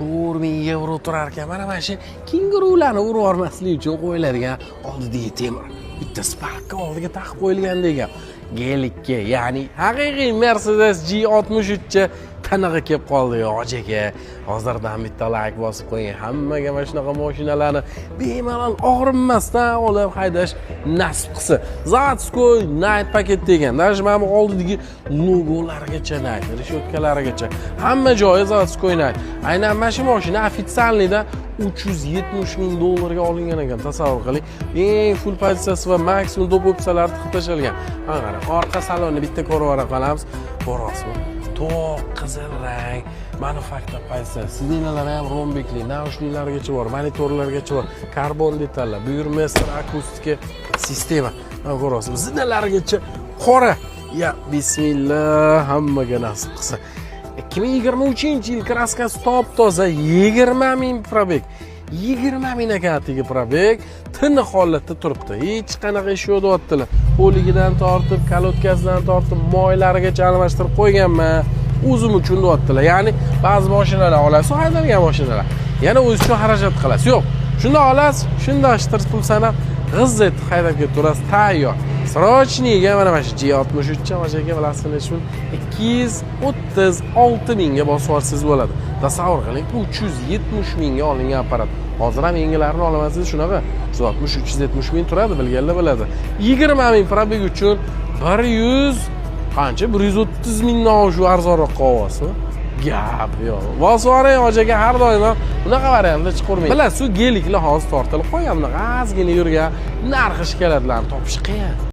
4000 yevro turar ekan. Mana shu kengurularni urib yubormaslik uchun qo'yiladigan oldidagi temir bitta Sparkka oldiga taqib qo'yilgan degan Gelikka, ya'ni haqiqiy Mercedes G63 tinig'i kelib qoldi. Hoji aka, hozirdan bitta layk bosib qo'ying. Hammaga mana shunaqa mashinalarni bemalol, og'rinmasdan olib haydash nasib qilsin. Заводской Night paket degan, даже mana bu oldidagi logolarigacha Night, reshotkalarigacha, hamma joyi заводской Night. Aynan mana shu mashina официальный da 370 ming dollarga olingan ekan, tasavvur qiling. Eng full pozitsiyasi va maksimum доп opsiyalari tiqib tashlangan. Mana qarang, orqa salonni bitta ko'rib yubora qolamiz. Ko'ryapsizmi, to'q qizil rang, manufaktur pozitsiya, сиденья lari ham ромбик li, наушник largacha bor, monitorlargacha bor, karbon detallar, Burmester akustika sistema. Mana ko'ryapsiz, zinalargacha qora. Ya bismillah, hammaga nasib qilsin. 2023-yil, краска si top toza, 20 ming пробег, 20 ming ekan atigi пробег. Tiniq holatda turibdi, hech qanaqa ish yo'q deyaptilar. Poligidan tortib, колодка sidan tortib, moylarigacha almashtirib qo'yganman o'zim uchun deyaptilar. Ya'ni ba'zi mashinalar olasiz, haydalgan mashinalar, yana o'zi uchun xarajat qilasiz. Yo'q, shundoq olasiz, shundoq shtir pul sanab, g'iz etib haydab ketaverasiz, tayyor. Срочный ga mana shu G63 aka, bilasizmi, nechi pul? 236 mingga bosib yuborsangiz bo'ladi. Tasavvur qiling, 370 mingga olingan apparat. Hozir ham yangilarini olaman, shunaqa 360, 370 ming turadi, bilganlar biladi. 20 ming пробег uchun bir yuz qancha, 130 mingdan shu arzonroqqa olyapsizmi? Gap yo'q, bosib yuboring, hoji aka. Har doim ham bunaqa variantda chiqavermang. Bilasiz, geliklar hozir tortilib qolgan, bunaqa ozgina yurgan, narxi shokoladlarni topish qiyin.